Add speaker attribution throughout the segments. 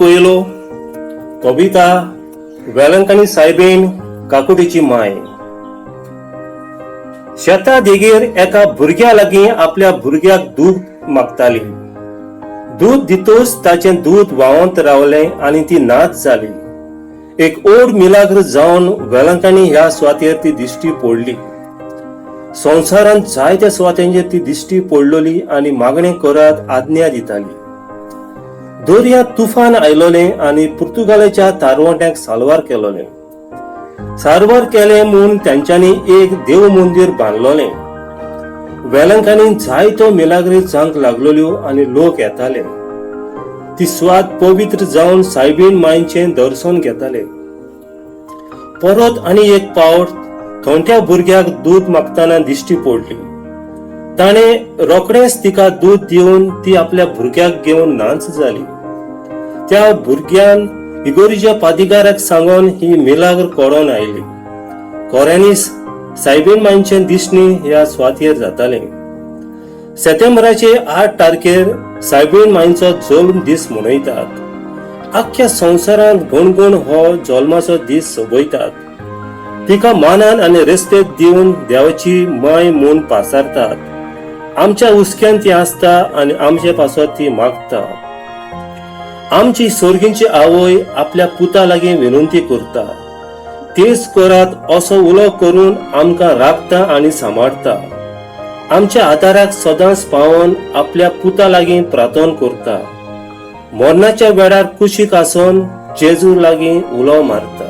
Speaker 1: कोयलो. कविता वेलंकानी सायबीण काकुटीची माय. शेता देगेर एका भुरग्या लागीं आपल्या भुरग्याक दूद मागताली. दूद दितूच ताचें दूद व्हांवत रावलें आनी ती नाच जाली. एक ओड मिलाग्र जावन वेलंकानी ह्या सुवातेर ती दिश्टी पडली. संवसारांत जायत्या सुवातांचेर ती दिश्टी पडलोली आनी मागणें करात आज्ञा दिताली. दर्यांत तुफान आयलोलें आनी पुर्तुगालाच्या तारवट्यांक साल्वार केलोलें. सारवार केलें म्हूण तांच्यांनी एक देव मंदीर बांदलोलें. वेलंकांनी जायत्यो मिलाग्री जावंक लागलोल्यो आनी लोक येताले. ती सुवात पवित्र जावन सायबीण मांयचें दर्शन घेताले. परत आनी एक पावट थोंट्या भुरग्याक दूद मागतना दिश्टी पडली. ताणें रोखडेंच तिका दूद दिवन ती आपल्या भुरग्याक घेवन नाच जाली. त्या भुरग्यान इगोरीच्या पादिगाराक सांगून ही मिलाग्र कोडोन आयली. कोऱ्यांनीच सायबीण मांयचें दिसणी ह्या सुवातेर जातालें. सेतेंबराचे 8 तारखेर सायबीण मांयचो जल्म दीस मनयतात. आख्ख्या संवसारांत गणगण हो जल्माचो दीस सोबयतात. तिका मानान आनी रेस्पेद दिवन देवाची माय म्हूण पासारतात. आमच्या हुस्क्यान ती आसता आनी आमचे पासत ती मागता. आमची सोर्गींची आवय आपल्या पुता लागीं विनंती करता. तेच करात असो उलो करून आमकां राखता आनी सांबाळटा. आमच्या आदाराक सदांच पावोन आपल्या पुता लागीं प्रार्थना करता. मरणाच्या वेळार कुशीक आसून जेजू लागीं उलो मारता.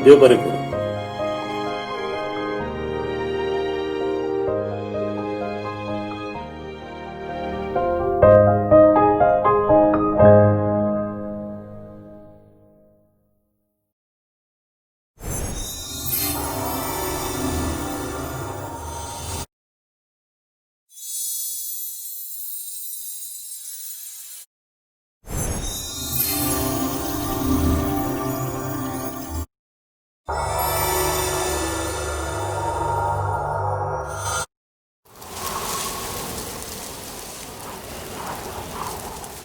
Speaker 1: देव बरें करूं.